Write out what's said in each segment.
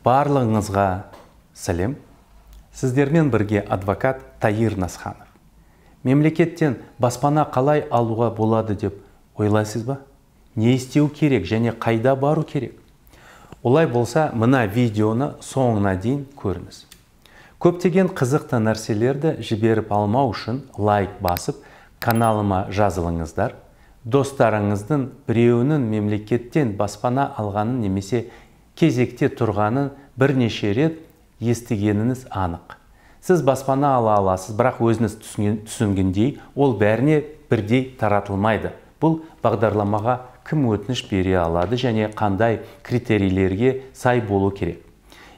Барлығыңызға сәлем. Сіздермен бірге адвокат Таир Насханов. Мемлекеттен баспана қалай алуға болады деп ойлайсыз ба? Не істеу керек және қайда бару керек? Олай болса, мына видеоны соңына дейін көріңіз. Көптеген қызықты нәрселерді жіберіп алмау үшін лайк басып, каналыма жазылыңыздар. Достарыңыздың біреуінің мемлекеттен баспана алғанын немесе кезекте тұрғанын бірнеше рет естігеніңіз анық. Сіз баспана ала аласыз, бірақ өзіңіз түсінгендей, ол бәріне бірдей таратылмайды. Бұл бағдарламаға кім өтініш бере алады және қандай критерийлерге сай болу керек?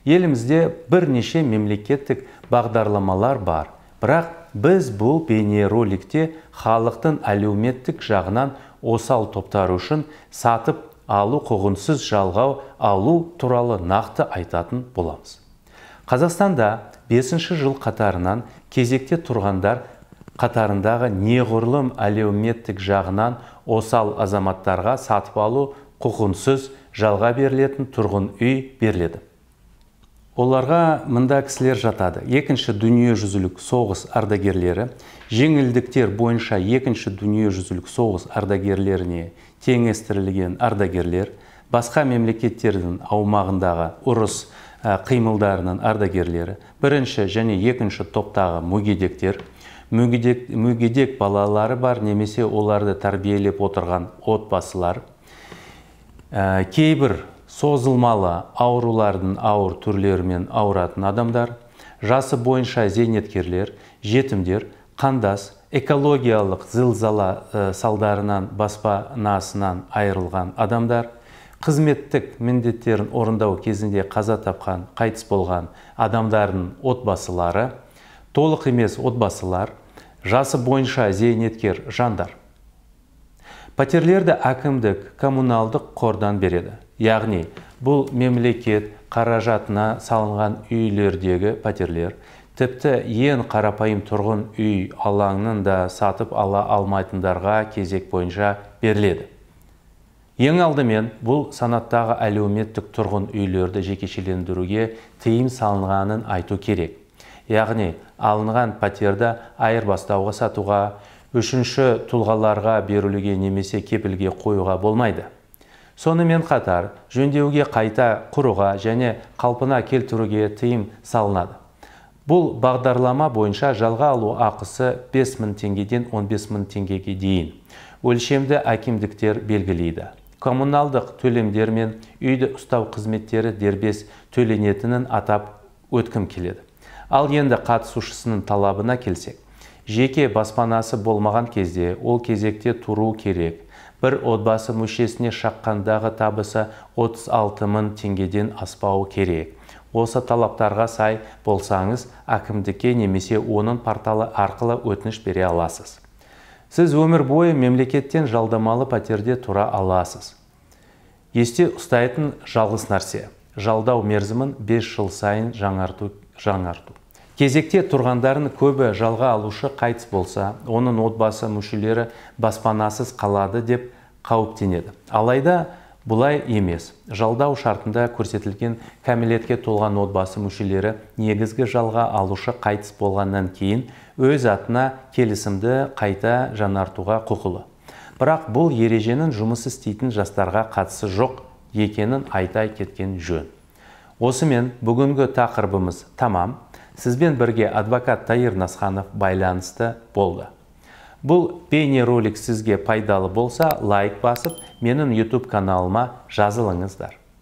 Елімізде бірнеше мемлекеттік бағдарламалар бар, бірақ біз бұл бейнероликте халықтың әлеуметтік жағынан осал топтары үшін сатып алу құқығынсыз жалға алу туралы нақты айтатын боламыз. Қазақстанда 5-ші жыл қатарынан кезекте тұрғандар қатарындағы неғұрлым әлеуметтік жағынан осал азаматтарға сатып алу құқығынсыз жалға берілетін тұрғын үй беріледі. Оларға мында кісілер жатады. Екінші дүниежүзілік соғыс ардагерлері, жеңілдіктер бойынша екінші дүниежүзілік соғыс ардагерлеріне теңестірілген ардагерлер, басқа мемлекеттердің аумағындағы ұрыс қимылдарының ардагерлері, бірінші және екінші топтағы мүгедектер, мүгедек балалары бар немесе оларды тәрбиелеп отырған отбасылар, кейбір созылмалы аурулардың ауыр түрлерімен ауыратын адамдар, жасы бойынша зейнеткерлер, жетімдер, қандас, экологиялық зілзала салдарынан баспанасынан айырылған адамдар, қызметтік міндеттерін орындау кезінде қаза тапқан, қайтыс болған адамдардың отбасылары, толық емес отбасылар, жасы бойынша зейнеткер жандар. Пәтерлерді әкімдік коммуналдық қордан береді. Яғни, бұл мемлекет қаражатына салынған үйлердегі пәтерлер, тіпті ең қарапайым тұрғын үй алаңын да сатып ала алмайтындарға кезек бойынша беріледі. Ең алдымен бұл санаттағы әлеуметтік тұрғын үйлерді жекешелендіруге тыйым салынғанын айту керек. Яғни, алынған пәтерді айырбастауға, сатуға, үшінші тұлғаларға берілуге немесе кепілге қоюға болмайды. Сонымен қатар, жөндеуге, қайта құруға және қалпына келтіруге тыйым салынады. Бұл бағдарлама бойынша жалға алу ақысы 5 000 теңгеден 15 мың теңгеге дейін. Өлшемді әкімдіктер белгілейді. Коммуналдық төлемдер мен үйді ұстау қызметтері дербес төленетінін атап өткім келеді. Ал енді қатысушысының талабына келсек, жеке баспанасы болмаған кезде ол кезекте тұру керек. Бір отбасы мүшесіне шаққандағы табысы 36 мың теңгеден аспауы керек. Осы талаптарға сай болсаңыз, әкімдікке немесе оның порталы арқылы өтініш бере аласыз. Сіз өмір бойы мемлекеттен жалдамалы пәтерде тұра аласыз. Есте ұстайтын жалғыз нәрсе – жалдау мерзімін 5 жыл сайын жаңарту. Кезекте тұрғандардың көбі жалға алушы қайтыс болса, оның отбасы мүшелері баспанасыз қалады деп қауіптенеді. Алайда бұлай емес. Жалдау шартында көрсетілген кәмелетке толған отбасы мүшелері негізгі жалға алушы қайтыс болғаннан кейін өз атына келісімді қайта жаңартуға құқылы. Бірақ бұл ереженің жұмыс істейтін жастарға қатысы жоқ екенін айта кеткен жөн. Осымен бүгінгі тақырыбымыз тамам. Сізбен бірге адвокат Таир Насханов байланысты болды. Бұл бейнеролик сізге пайдалы болса, лайк басып, менің YouTube каналыма жазылыңыздар.